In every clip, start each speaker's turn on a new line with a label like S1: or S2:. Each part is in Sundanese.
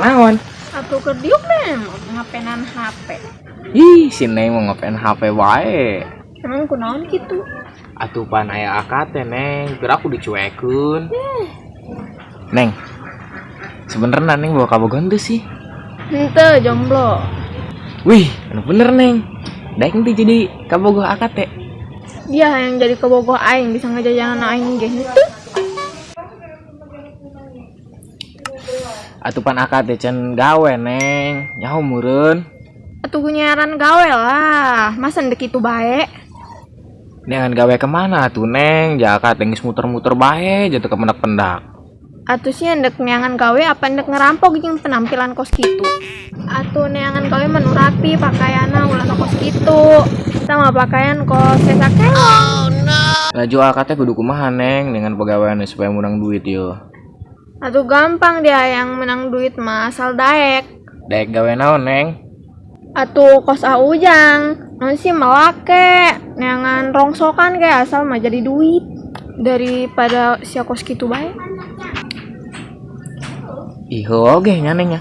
S1: Naon?
S2: Atuh keur diuk mah ngapenan HP.
S1: Ih, si Neng mau ngapain HP wae.
S2: Emang kunaon kitu?
S1: Atuh pan aya AKT, Neng. Geura aku dicuekeun. Neng. Sebenerna Neng bawa kabogoh teu sih?
S2: Henteu jomblo.
S1: Wih, anu bener Neng. Daek teu jadi kabogoh AKT.
S2: Dia yang jadi kabogoh aing bisa ngejajanan aing ge henteu.
S1: Atuh pan AKT can gawe, Neng. Nyaho meureun.
S2: Atuh nyaran gawe lah. Masa ndek kitu bae?
S1: Neangan gawe kemana atuh, Neng? Ja AKT geus muter-muter bae jatuh ke pendak-pendak.
S2: Atuh sih ndek neangan gawe apa ndek ngerampok jeung penampilan kos kitu. Atuh neangan gawe mah nu rapi pakaianna ulah kos kitu. Sama pakaian kos sesa kelong.
S1: Oh, no. Laju AKT kudu kumaha, Neng, dengan pegawaian supaya menang duit yo.
S2: Atuh gampang dia yang menang duit mah asal daek.
S1: Daek gawe naon, Neng?
S2: Atuh kos ujang, naon sih melake, neangan rongsokan kayak asal mah jadi duit daripada sia kos kitu bae.
S1: Ih, oge nya, Neng nya.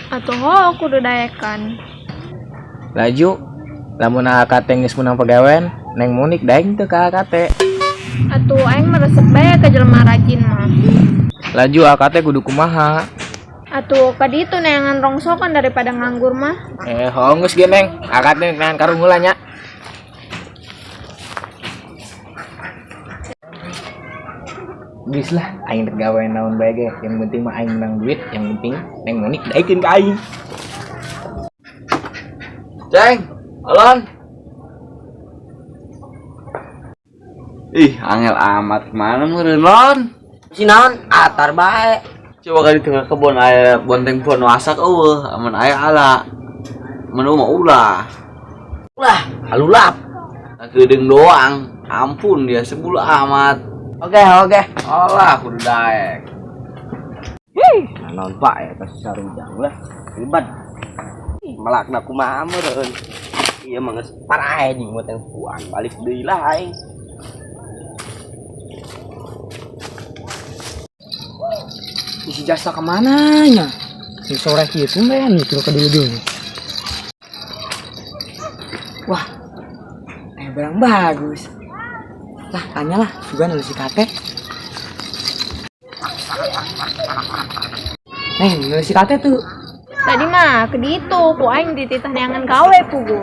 S2: Atuh ho kudu daekan.
S1: Laju lamun AKT geus menang pagawean, Neng Monik daek teu ka AKT.
S2: Atuh aing meresep bae ka jelema rajin mah.
S1: Laju AKT kudu kumaha?
S2: Atuh ka ditu neangan rongsokan daripada nganggur mah.
S1: Honggus ge, Neng. AKT neangan karung heula nya. Geus lah, aing rek gawe naon bae ge. Yang penting mah aing menang duit, yang penting Neng Monik daekeun ka aing.
S3: Ceng, alon. Ih, angel amat kemana meureun lon?
S4: Si naon atar bae.
S3: Coba kali tengah kebon aya bonteng pon wasak eueuh, amun aya ala. Mun mah ulah.
S4: Ulah, halulap.
S3: Geudeung doang. Ampun dia sebul amat.
S4: Oke, oke.
S3: Alah kudu daek.
S4: Hih, naon pak ya tas sarujang lah. Ribet. Melakna kumaha meureun. Ieu mah geus parae jeung bonteng puan balik deui lah aing.
S5: Isi jasa kemana nya? Di sore kieu men mikir ke dulu dulu. Wah, barang bagus. Lah, tanyalah, juga nulis KT. Neng, nulis KT tuh.
S2: Tadi mah ke ditu, ku aing dititah neangan gawe pugu.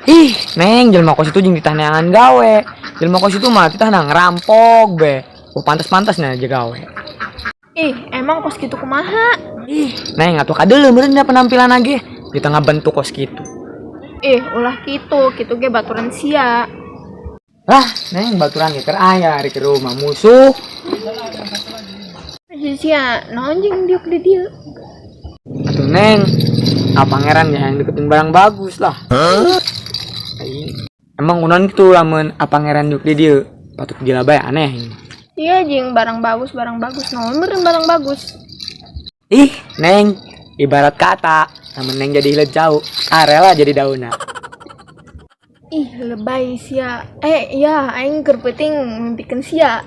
S5: Ih, Neng, jelema kos itu jeung dititah neangan gawe. Jelema kos itu mah titah nang ngerampok be. Oh, pantas-pantas nih aja gawe.
S2: Ih, emang kos kitu kumaha?
S5: Ih, Neng, atuh kadeuleu meureun da penampilan ge. Di tengah bentuk kos kitu.
S2: Ih, ulah kitu, kitu ge baturan sia.
S5: Lah, Neng, baturan ge keur aya ari ke rumah musuh.
S2: Si sia, naon jeung diuk di dieu?
S5: Atuh Neng, ah pangeran ya yang deketin barang bagus lah.
S3: Huh?
S5: Emang kunaon kitu lamun ah pangeran diuk di dieu? Patut gila bae aneh ini.
S2: Iya jeung barang bagus, naon meureun barang bagus.
S5: Ih, Neng, ibarat kata, lamun Neng jadi hileut jauh, arela jadi daunna.
S2: Ih, lebay sia. Iya, aing keur peuting mimpikeun sia.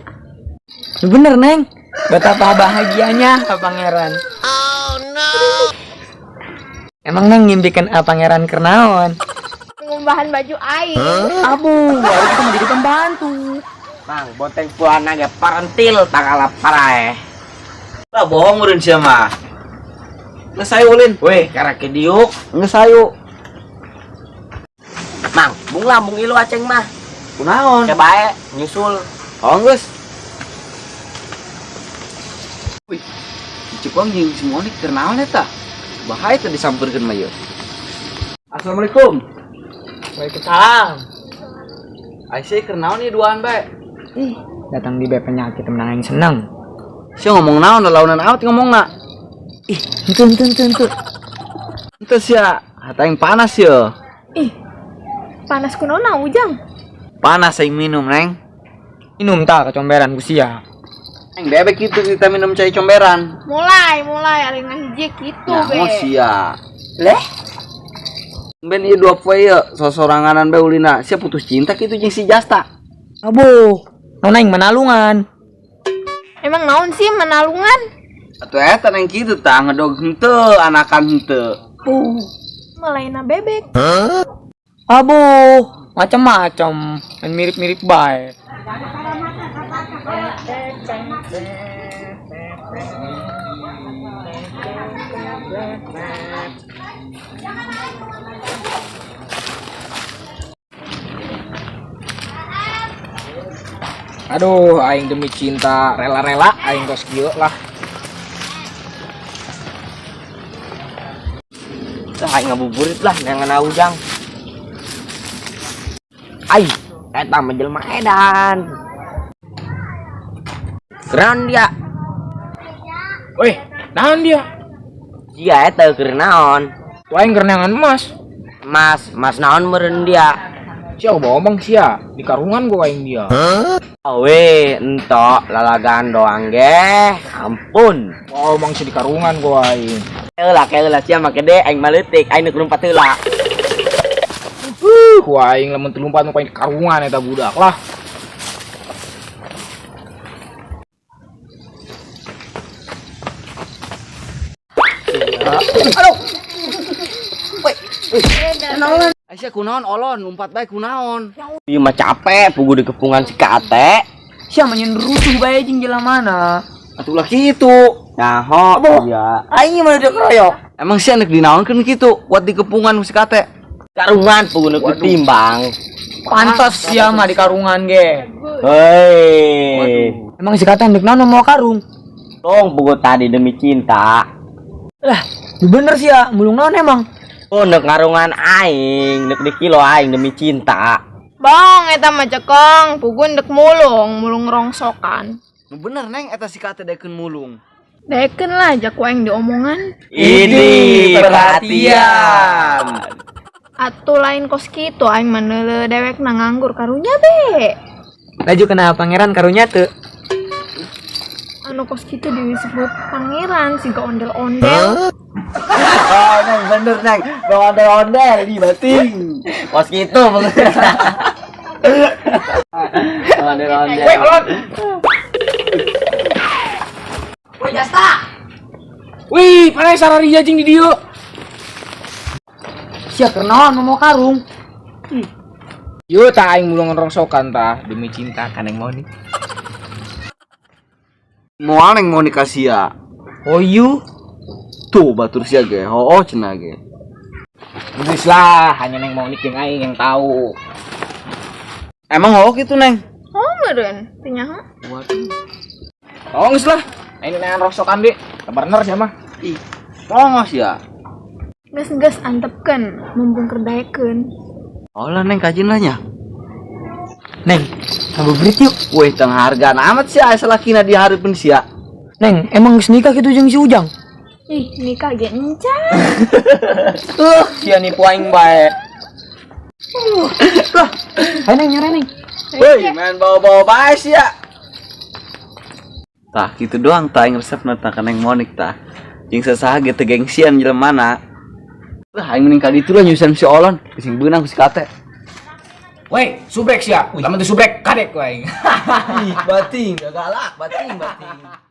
S5: Bener, Neng. Betapa bahagianya pangeran.
S2: Oh no.
S5: Emang Neng ngimpikeun pangeran keur naon?
S2: Ngumbahan baju aing.
S5: Huh? Abu, baru kita mau jadi pembantu.
S4: Mang, bonteng puana ge parentil tangala parae.
S3: Lah bohong meureun sia mah. Geus sayu ulin.
S4: Weh, karek diuk.
S3: Geus sayu.
S4: Mang, bung lah bung ilu aceng mah.
S3: Kunaon?
S4: Ke bae nyusul.
S3: Oh, geus. Wih, Cipong jeung si Monik keur naon eta? Bahaya teh disampeurkeun mah ieu. Assalamualaikum.
S5: Waalaikumsalam.
S3: Aisyah keur naon ieu duaan bae?
S5: Ih, datang di bae penyakit menang aing seneng.
S3: Sia ngomong naon, launan amat ngomongna.
S5: Ih, henteu henteu henteu henteu.
S3: Henteu sia, hata aing panas ye.
S2: Ih, panas kunaon ujang?
S3: Panas aing minum, Neng.
S5: Minum tah kecomberan ku sia.
S3: Aing bebek kitu kita minum cai comberan.
S2: Mulai, mulai ari ngahiji kitu be.
S3: Nyaho sia.
S5: Leh.
S3: Ben ieu dua poe ieu sosoranganan bae ulina. Sia putus cinta kitu jeung si Jasta.
S5: Abuh, naon aing menalungan.
S2: Emang naon sih menalungan?
S3: Atuh eta neng kitu tah ngedog henteu, anakan henteu.
S2: Malaina bebek.
S5: Abuh, macam-macam, dan mirip-mirip bae.
S1: Aduh, aing demi cinta rela-rela aing kos kieu lah.
S4: Tah aing ngabuburit lah neangan Ujang. Ai, eta mah jelema edan. Keren dia.
S1: Weh, naon dia?
S4: Sia eta keur naon?
S1: Tuh aing keur neangan emas.
S4: Mas, mas naon meureun dia?
S1: Sia bohong sia, di karungan gua aing dia.
S4: Awe, entok lalagan doang ge. Ampun.
S1: Oh, mang sia di karungan gua aing.
S4: Heula keula sia mah gede aing mah leutik, aing nu lompat heula.
S1: Gua aing lamun teu lompat mah di karungan eta budak lah.
S3: Aisyah kunaon olon, lompat bae kunaon.
S4: Ieu mah capek pugu di kepungan si Kate.
S5: Sia mah nyen rusuh bae jeung jelema mana.
S3: Atuh lah kitu.
S4: Nyaho iya.
S5: Aing mah udah keroyok.
S3: Emang sia nek dinaonkeun kitu kuat di kepungan si Kate.
S4: Karungan pugu nu ketimbang.
S5: Pantes sia mah di karungan ge.
S4: Hei.
S5: Emang si Kate ndek naon mau karung?
S4: Tong pugu tadi demi cinta.
S5: Lah, bener sih ya, mulung naon emang?
S4: Oh, nek ngarungan aing, nek di kilo aing demi cinta.
S2: Bang, eta mah cekong, pugu ndek mulung, mulung rongsokan.
S3: Nu bener neng eta si Kate daekeun mulung.
S2: Daekeun lah jaku aing diomongan.
S4: Ini perhatian.
S2: Atuh lain kos kitu aing mah neuleuh dewek na nganggur karunya be.
S5: Laju kenapa pangeran karunya teu?
S2: Anu kos kitu disebut pangeran siga ondel-ondel.
S3: Oh, neng bener neng. Bawa ondel-ondel di bating.
S4: Kos gitu ondel-ondel.
S1: Weh, olon. Wih, panai sararia jeung di dieu.
S5: Sia keur naon mau karung?
S1: Yo tah aing mulungan rongsokan tah demi cinta ka Neng Moni.
S3: Moal neng mau nikah sia.
S5: Oh yu,
S3: Tuh batur sia ge, hooh cenah ge.
S1: Geus lah, hanya Neng Monik jeung aing yang tahu.
S3: Emang hooh kitu neng?
S2: Oh, meureun, teu nyaho.
S3: Waduh.
S1: Oh, geus lah. Aing neangan rongsokan deui. Bener sia mah.
S3: Ih, tongos ya.
S2: Geus-geus antepkeun, mumpung keur daekeun.
S3: Oh lah neng kajin lah nya.
S5: Neng, ngabuburit yuk.
S3: Wih, teng hargaan amat sia aya salakina di hareupeun sia.
S5: Neng, emang geus nikah kitu jeung si Ujang?
S2: Ih, nikah ge encan.
S5: Sia nipu aing bae. Lah, ayo neng nyere neng.
S3: Woi, main bawa-bawa bae sia. Tah, kitu doang tah aing resepna tah ka Neng Monik tah. Jeung sasaha ge teu gengsian jelema mana. Lah aing mending ka ditu lah nyusan si Olon, sing beunang ku si Kate.
S1: Weh, subrek sia. Lamun teu subrek kadek ku aing.
S3: Ih, bating, galak, bating, bating.